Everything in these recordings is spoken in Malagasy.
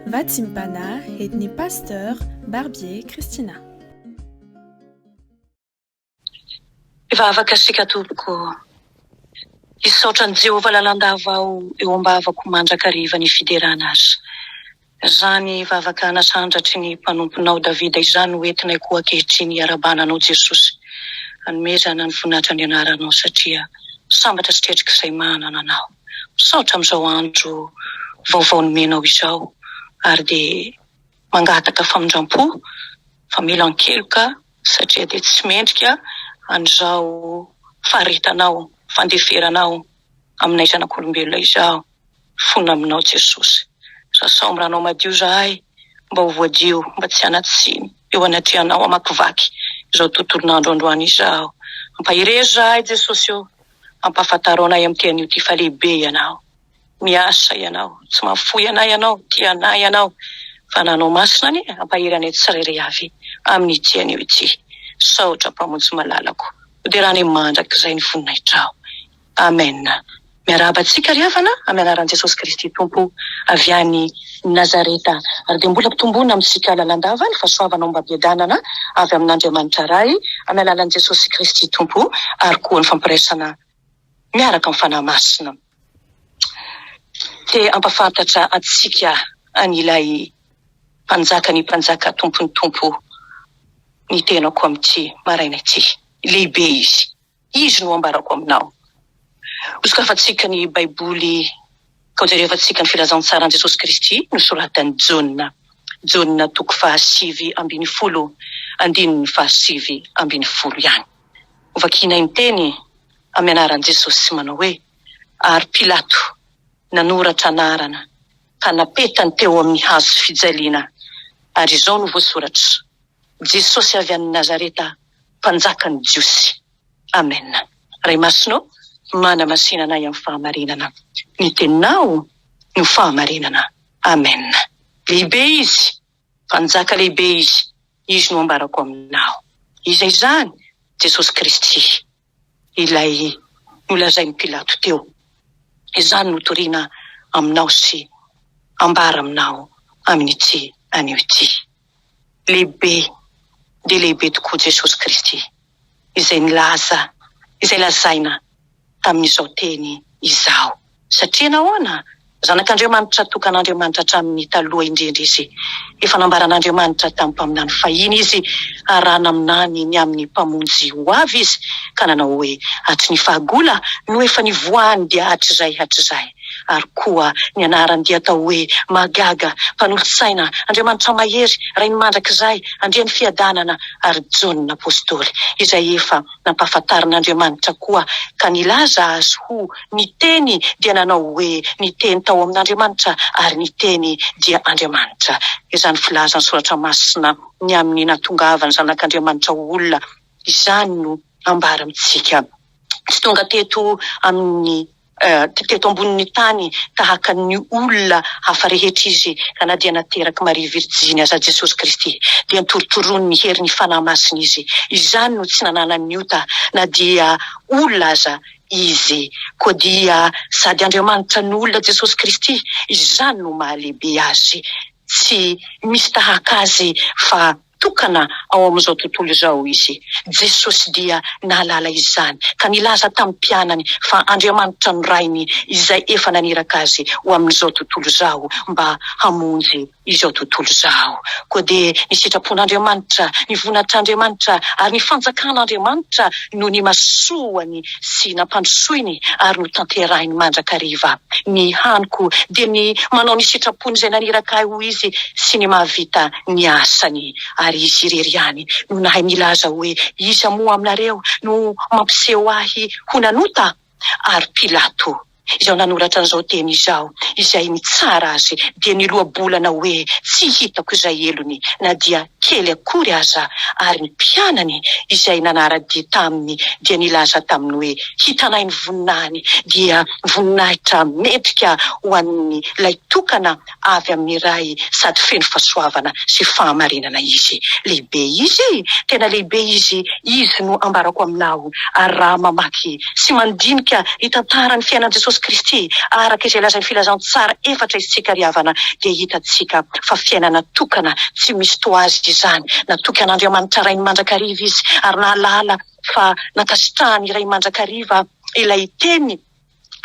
Vatsimpana entin'ny Pasteur Barbier Christina. Hivavaka isika tompoko. Hisaotra an'i Jehovah lalandava aho eo am-bavako mandrakariva ny fiderana azy. Izany vavaka nasandratry ny mpanomponao Davida izany no entinay koa ankehitriny hiarabana anao Jesosy. Hanomezana ny voninahitra ny anaranao satria sambatra sy tretrika izay manana anao. Misaotra amin'izao andro vaovao nomenao izao ary dia mangataka famindram-po, famelan-keloka satria dia tsy mendrika an'izao faharetanao, fandeferanao aminay zanak'olombelona izao. Fona aminao Jesosy. Sasao amin'ny ranao madio zahay mba ho voadio mba tsy hanatsiny eo anatrehanao hamakivaky izao tontolon'andro androany izao. Ampaherezo zahay Jesosy ô. Ampahafantaro anay amin'ity anio ity fa lehibe Ianao. Miasa Ianao. Tsy mahafoy anay Ianao. Tia anay Ianao. Fananao masina anie hampahery anay tsirairay avy amin'ity anio ity. Saotra Mpamonjy malalako. Hoderanay mandrakizay ny voninahitrao. Amen. Miarahaba antsika ry havana amin'ny anaran'i Jesosy Kristy Tompo avy any Nazareta. Ary dia mbola ampitomboina amintsika lalandava ny fahasoavana ombam-piadanana avy amin'Andriamanitra Ray amin'ny alalan'i Jesosy Kristy Tompo ary koa ny fampiraisana miaraka amin'ny Fanahy Masina. Te hampafantatra antsika an'ilay Mpanjakan'ny mpanjaka Tompon'ny tompo ny tenako amin'ity maraina ity. Lehibe Izy. Izy no ambarako aminao. Hosokafantsika ny Baiboly ka hojerevantsika ny Filazantsaran'i Jesosy Kristy nosoratan'i Jaona. Jaona toko fahasivy ambinifolo, andininy fahasivy ambinifolo ihany. Hovakiana ny teny amin'ny anaran'i Jesosy manao hoe, Ary Pilato nanoratra anarana ka napetany teo amin'ny hazo fijaliana, ary izao no voasoratra, Jesosy avy any Nazareta, Mpanjakan'ny Jiosy. Amen. Ray Masina ô, manamasina anay amin'ny fahamarinana. Ny Teninao no fahamarinana. Amen. Lehibe Izy, Mpanjaka lehibe Izy, Izy no ambarako aminao. Iza izany? Jesosy Kristy, ilay nolazain'i Pilato teo. Izany no torina aminao sy ambara aminao amin'ity anio ity. Lehibe dia lehibe tokoa Jesosy Kristy izay nilaza izay lazaina tamin'izao teny izao. Satria nahoana? Zanak'Andriamanitra tokan'Andriamanitra hatramin'ny taloha indrindra Izy. Efa nambaran'Andriamanitra tamin'ny mpaminany fahiny Izy, ary raha naminany ny amin'ny Mpamonjy ho avy Izy, ka nanao hoe, Hatry ny fahagola no efa nivoahany dia hatrizay hatrizay. Ary koa ny anarany dia atao hoe, Mahagaga, Mpanolo-tsaina, Andriamanitra Mahery, Rain'ny Mandrakizay, Andrian'ny Fiadanana, ary Jaona Apostoly, izay efa nampahafantarin'Andriamanitra koa ka nilaza azy ho ny Teny dia nanao hoe, Ny Teny tao amin'Andriamanitra, ary ny Teny dia Andriamanitra. Izany filazan'ny Soratra Masina ny amin'ny nahatongavan'ny Zanak'Andriamanitra ho olona izany no ambara amintsika. Tsy tonga teto amin'ny. Teto ambonin'ny tany tahaka ny olona hafa rehetra izy, ka na dia naterak'i Maria Virjiny aza Jesosy Kristy, dia notorotoronin'ny herin'ny Fanahy Masina izy. Izany no tsy nananany ota na dia olona aza izy. Koa dia sady Andriamanitra no olona Jesosy Kristy, izany no maha-lehibe Azy. Tsy misy tahaka Azy fa Tokana ao amin'izao tontolo izao izy. Jesosy dia nahalala izany, ka nilaza tamin'ny mpianany fa Andriamanitra no Rainy izay efa naniraka Azy ho amin'izao tontolo izao mba hamonjy izao tontolo izao. Koa dia ny sitrapon'Andriamanitra, ny vonatr'Andriamanitra ary ny fanjakan'Andriamanitra no nimasoany sy nampandrosoiny ary notanterahiny mandrakariva. Ny haniko dia ny manao ny sitrapony izay naniraka Ahy hoy Izy sy ny mahavita ny asany, ary izy irery ihany no nahay nilaza hoe, Iza moa aminareo no mampiseho ahy ho nanota? Ary Pilato, izao nanoratra an'izao teny izao, izay nitsara azy, dia niloa-bolana hoe, Tsy hitako izay helony, na dia kely akory aza. Ary ny mpianany izay nanara-dia taminy dia nilaza taminy hoe, Hitanay ny voninahiny, dia voninahitra mendrika ho an'ilay tokana avy amin'ny Ray sady feno fahasoavana sy fahamarinana Izy. Lehibe Izy, tena lehibe Izy, Izy no ambarako aminao. Ary raha mamaky sy mandinika ny tantaran'ny fiainan'i Jesosy. Jesosy Kristy araka izay lazain'ny filazantsara efatra isika ry havana dia hitantsika fa fiainana tokana tsy misy toa azy izany. Natoky an'Andriamanitra Rainy mandrakariva izy ary nahalala fa nankasitrahan'ny Ray mandrakariva ilay teny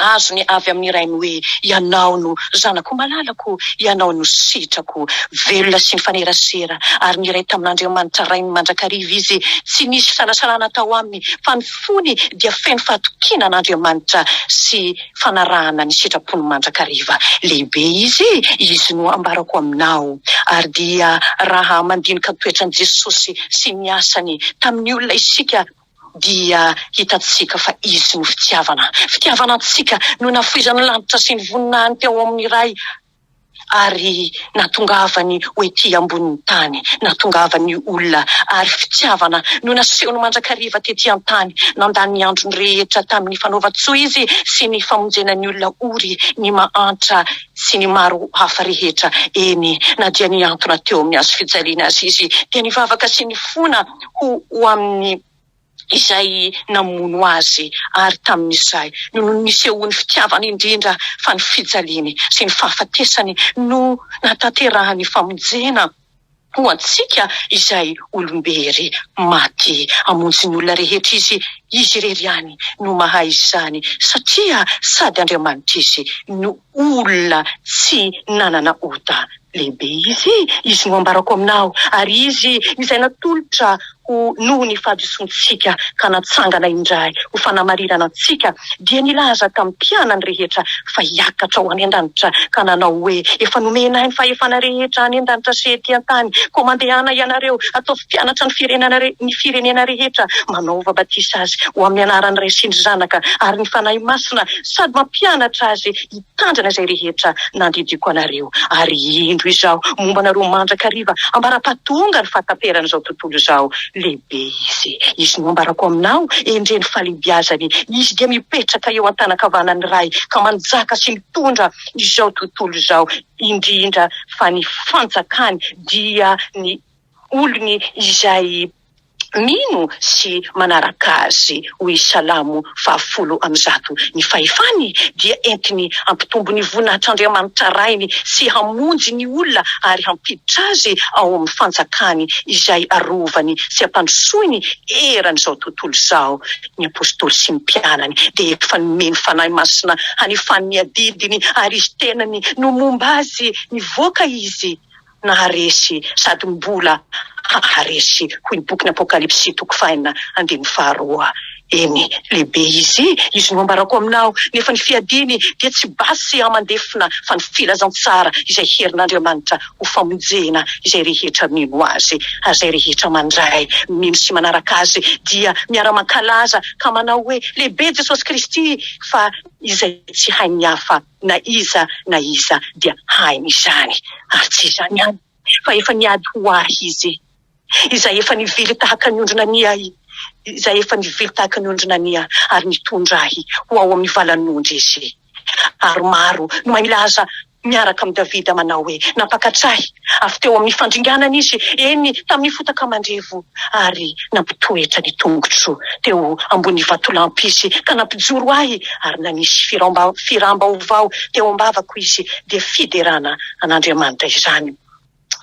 azony avy amin'ny Rainy hoe, Ianao no Zanako malalako, Ianao no sitrako. Velona sy nifanerasera ary niray tamin'Andriamanitra Rainy mandrakariva izy. Tsy nisy fisalasalana tao aminy fa ny fony dia feno fahatokiana an'Andriamanitra sy fanarahana ny sitrapony mandrakariva. Lehibe Izy, Izy no ambarako aminao. Ary dia raha mandinika ny toetran'i Jesosy sy ny asany tamin'ny olona isika, dia hitantsika fa Izy no fitiavana. Fitiavana antsika no nafoizany lanitra sy ny voninahiny teo amin'ny Ray ary nahatongavany ho ety ambonin'ny tany, nahatongavany olona, ary fitiavana no nasehony mandrakariva tety an-tany. Nandany ny androny rehetra tamin'ny fanaovan-tsoa Izy sy ny famonjena ny olona ory, ny mahantra sy ny maro hafa rehetra. Eny, na dia nihantona teo amin'ny hazo fijaliana aza Izy, dia nivavaka sy nifona ho ho amin'ny izay namono azy, ary tamin'izay no nisehoan'ny fitiavany indrindra fa ny fijaliany sy ny fahafatesany no nahatanterahany famonjena ho antsika izay olom-bery maty. Hamonjy ny olona rehetra Izy, Izy irery ihany no mahay izany satria sady Andriamanitra Izy no olona tsy nanana ota. Lehibe Izy, Izy no ambarako aminao, ary Izy izay natolotra ho noho ny fahadisoantsika ka natsangana indray ho fanamarinana antsika, dia nilaza tamin'ny mpianany rehetra fa hiakatra ho any an-danitra ka nanao hoe, Efa nomena ahy ny fahefana rehetra any an-danitra sy ety an-tany, koa mandehana ianareo, ataovy mpianatra ny firenena ny firenena rehetra, manaova batisa azy ho amin'ny anaran'ny Ray sy ny Zanaka ary ny Fanahy Masina, sady mampianatra azy hitandrina izay rehetra nandidiako anareo, ary indro Izaho momba anareo mandrakariva ambara-pahatonga ny fahataperan'izao tontolo izao. Lehibe Izy. Izy no ambarako aminao, endre ny fahalehibiazany. Izy dia mipetraka eo an-tanan-kavanan'ny Ray ka manjaka sy mitondra izao tontolo izao, indrindra fa ny fanjakany dia ny olony izay mino sy manaraka azy, hoy Salamo fahafolo 100. Ny fahefany dia entiny hampitombo ny voninahitr'Andriamanitra Rainy sy hamonjy ny olona ary hampiditra azy ao amin'ny fanjakany izay arovany sy ampandrosoiny eran'izao tontolo izao. Ny Apostoly sy ny mpianany dia efa nomeny Fanahy Masina hanefany ny adidiny ary Izy tenany no momba azy. Nivoaka izy naharesy sady mbola haharesy, hoy ny bokin'ny Apokalypsy toko fahenina andininy faharoa. Eny, lehibe Izy, Izy no ambarako aminao, nefa ny fiadiany dia tsy basy aman-defona fa ny filazantsara izay herin'Andriamanitra ho famonjena izay rehetra mino Azy, ary izay rehetra mandray, mino sy manaraka Azy dia miara-mankalaza ka manao hoe, Lehibe Jesosy Kristy, fa izay tsy hain'ny hafa. na iza na iza dia hainy izany. Ary tsy izany ihany, fa efa niady ho ahy izy, izay efa nivily tahaka ny ondry nania ahy, izay efa nivily tahaka ny ondry nania, ary nitondra ahy ho ao amin'ny valan'ondry izy. Ary maro no mahay milaza miaraka amin'i Davida manao hoe, Nampakatra ahy avy teo amin'ny fandringanana izy, eny, tamin'ny fotaka mandrevo, ary nampitoetra ny tongotro teo ambony vatolampy izy ka nampijoro ahy, ary nanisy firam-baovao teo am-bavako izy, dia fiderana an'Andriamanitra izany.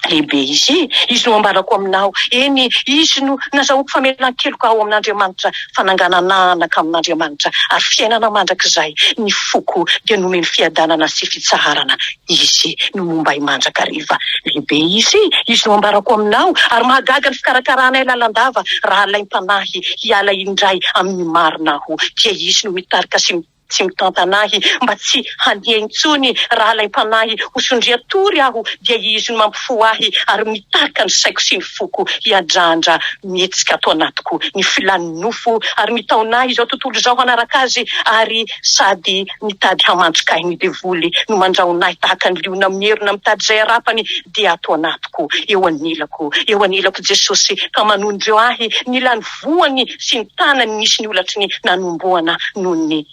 Lehibe Izy, Izy no ambarako aminao, eny, Izy no nazahoako famelan-keloka ao amin'Andriamanitra, fananganana anaka amin'Andriamanitra, ary fiainana mandrakizay. Ny foko dia nomeny fiadanana sy fitsaharana. Izy no momba ahy mandrakariva. Lehibe Izy, Izy no ambarako aminao, ary mahagaga ny fikarakaranay lalandava raha alaim-panahy hiala indray amin'ny marina aho. Dia Izy no mitarika sy tsy mitantana ahy mba tsy handeha intsony raha alaim-panahy ho sondrian-tory aho, dia Izy no mampifoha ahy ary mitarika ny saiko sy ny foko hiadrandra mihetsika ato anatiko ny filan'ny nofo ary mitaona ahy izao tontolo izao hanaraka azy ary sady mitady hamandrika ahy ny devoly no mandrahona ahy tahaka ny liona mierona mitady izay harapany dia ato anatiko eo anilako eo anilako Jesosy ka manondro ahy ny lany voany sy ny tanany nisy ny holatry ny nanomboana noho ny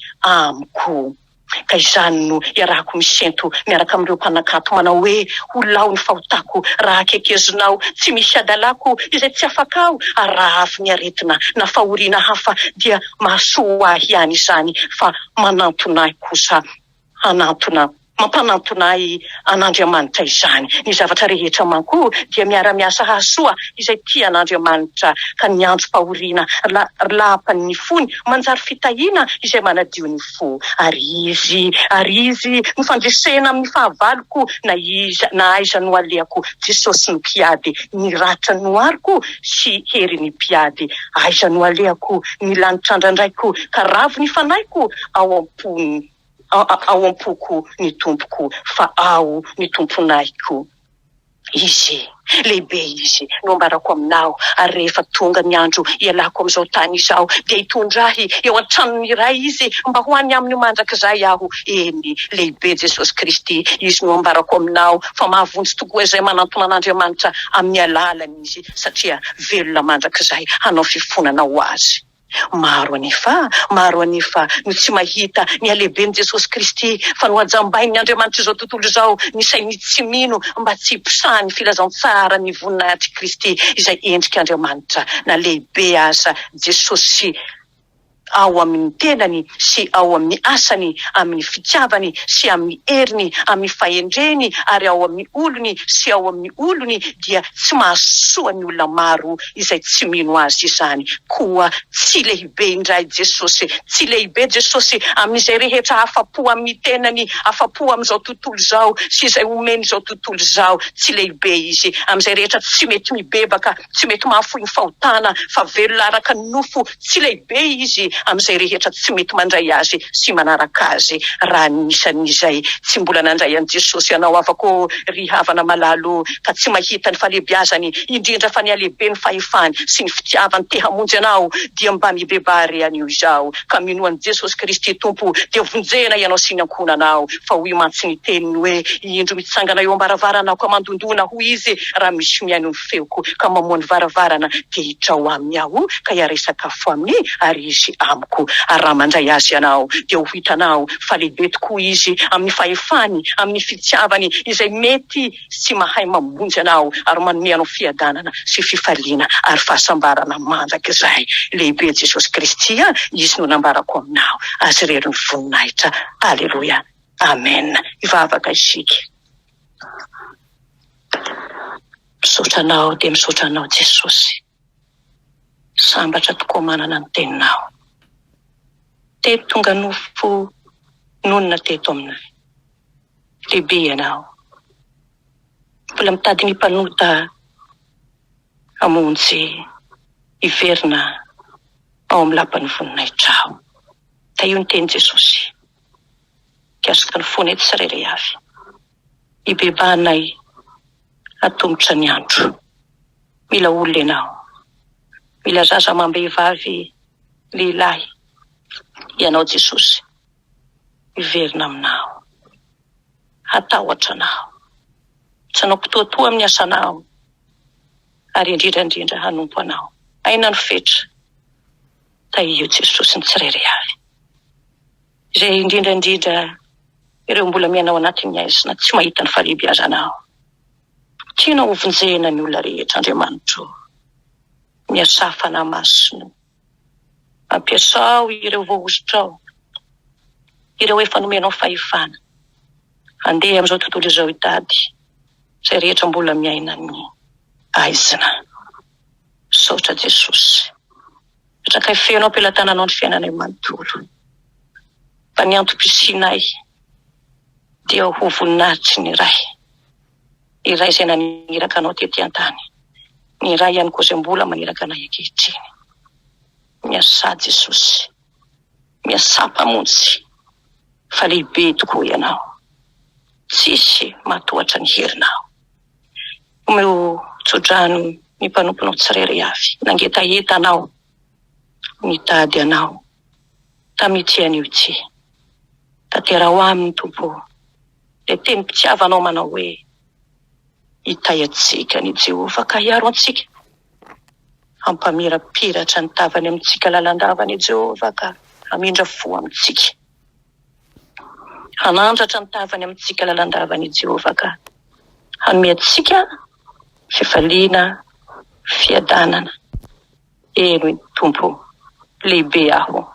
amiko. Ka izany no iarahako misento miaraka amin'ireo mpanakanto manao hoe, Ho lao ny fahotako raha akekezinao, tsy misy hadalako izay tsy afakao, ary raha avy ny aretina na fahoriana hafa dia mahasoa ahy ihany izany fa manantona ahy kosa hanantona Mampanantona ahy an'Andriamanitra izany. Ny zavatra rehetra manko dia miara-miasa hahasoa izay tia an'Andriamanitra, ka ny androm-pahoriana lapan'ny fony manjary fitahiana izay manadio ny fo. Ary Izy, ary Izy no fandresena amin'ny fahavaloko na iza na aiza no alehako. Jesosy no mpiady, ny ratra no aroko sy herin'ny mpiady. Aiza no alehako, ny lanitra andrandraiko, ka ravo ny fanahiko ao am-pony. ao am-poko ny Tompoko, fa ao ny Tomponahiko Izy. Lehibe Izy, no ambarako aminao, ary rehefa tonga ny andro hialako amin'izao tany izao, dia hitondra ahy eo an-tranon'ny Ray Izy, mba ho any Aminy mandrakizay aho. Eny, lehibe Jesosy Kristy, Izy no ambarako aminao, fa mahavonjy tokoa izay manantona an'Andriamanitra amin'ny alalany Izy, satria velona mandrakizay hanao fifonana ho azy. Maro anefa, maro anefa no tsy mahita ny halehiben'i Jesosy Kristy, fa nohajambain'ny andriamanitr'izao tontolo izao ny sain'ny tsy mino mba tsy hiposahan'ny filazantsara ny voninahitr'i Kristy izay endrik'Andriamanitra. Na lehibe aza Jesosy ao amin'ny tenany sy ao amin'ny asany, amin'ny fitiavany sy amin'ny heriny, amin'ny fahendreny ary ao amin'ny olony sy ao amin'ny olony dia tsy mahasoa ny olona maro izay tsy mino Azy izany. Koa tsy lehibe indray Jesosy, tsy lehibe Jesosy amin'izay rehetra afa-po amin'ny tenany, afa-po amin'izao tontolo izao sy izay omen'izao tontolo izao. Tsy lehibe Izy amin'izay rehetra tsy mety mibebaka, tsy mety mahafoy ny fahotana, fa velona araka ny nofo. Tsy lehibe Izy amin'izay rehetra tsy mety mandray Azy sy manaraka Azy. Raha anisan'izay tsy mbola nandray an'i Jesosy ianao havako ô, ry havana malala ô, ka tsy mahita ny fahalehibiazany, indrindra fa ny halehiben'ny fahefany sy ny fitiavany te hamonjy anao, dia mba mibebaha re anio izao, ka minoa an'i Jesosy Kristy Tompo, dia vonjena ianao sy ny ankohonanao. Fa hoy mantsy ny teniny hoe, Indro mitsangana eo am-baravarana aho ka mandondona, hoy Izy, raha misy mihaino ny feoko ka mamoha ny varavarana, dia hiditra ao aminy aho ka hiara-hisakafo aminy, ary izy amiko. Ary raha mandray azy ianao, dia ho hitanao fa lehibe tokoa izy amin'ny fahefany, amin'ny fitiavany, izay mety sy mahay mamonjy anao ary manome anao fiadanana sy fifaliana ary fahasambarana mandrakizay. Lehibe Jesosy Kristy a! Izy no nambarako aminao. Azy irery ny voninahitra. Aleloia. Amen. Hivavaka isika. Misaotra anao dia misaotra anao Jesosy. Sambatra tokoa manana ny teninao. Teny tonga nofo nonina teto aminay. Lehibe ianao. Mbola mitady ny mpanota hamonjy hiverina ao amin'ny lapan'ny voninahitrao. Tahio ny teny Jesosy. Mikasika ny fonay tsirairay avy. Hibebahanay atomotra ny andro. Mila olona ianao. Mila zaza amam-behivavy lehilahy ianao Jesosy. Hiverina aminao. Hatahotra anao. Tsy hanao kitoatoa amin'ny asanao. Ary indrindra indrindra hanompo anao. Aina no fetra. Tahio Jesosy ny tsirairay avy. Izay indrindra indrindra ireo mbola miaina ao anatin'ny haizina tsy mahita ny fahalehibiazanao. Tianao ho vonjena ny olona rehetra Andriamanitra o. Miasà Fanahy Masina. Ampiasao ireo voahosotrao, ireo efa nomenao fahefana handeha amin'izao tontolo izao hitady izay rehetra mbola miaina ny haizina. Misaotra Jesosy. Petrakay feno am-pelatananao ny fiainanay manontolo. Fa ny antom-pisianay dia ho voninahitry ny Ray. Ny Ray izay naniraka anao tety an-tany. Ny Ray ihany koa izay mbola maniraka anay ankehitriny. Miasà Jesosy. Miasà Mpamonjy. Fa lehibe tokoa Ianao. Tsisy mahatohatra ny herinao. Omeo tsodrano ny mpanomponao tsirairay avy. Nangetaheta Anao, nitady Anao tamin'ity anio ity. Tanteraho aminy, Tompo ô, ilay tenim-pitiavanao manao hoe, Hitahy antsika ny Jehovah ka hiaro antsika. Hampamirapiratra ny tavany amintsika lalandava ny Jehovah ka hamindra fo amintsika. Hanandratra ny tavany amintsika lalandava ny Jehovah ka hanome antsika fifaliana, fiadanana. Eny, Tompo, lehibe aho,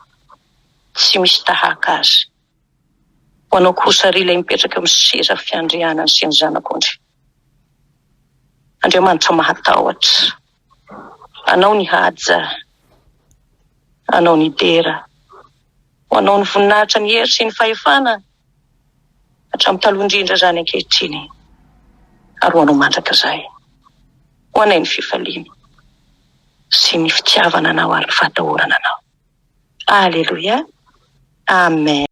tsy misy tahaka azy. Ho anao kosa, ry ilay mipetraka eo amin'ny seza fiandrianany sy ny Zanak'ondry. Andriamanitra mahatahotra, Anao ny haja, Anao ny dera, ho Anao ny voninahitra, ny hery sy ny fahefana, hatramin'ny taloha indrindra izany ankehitriny, ary ho Anao mandrakizay. Ho anay ny fifaliana sy ny fitiavana Anao ary ny fahatahorana Anao. Aleloia. Amen.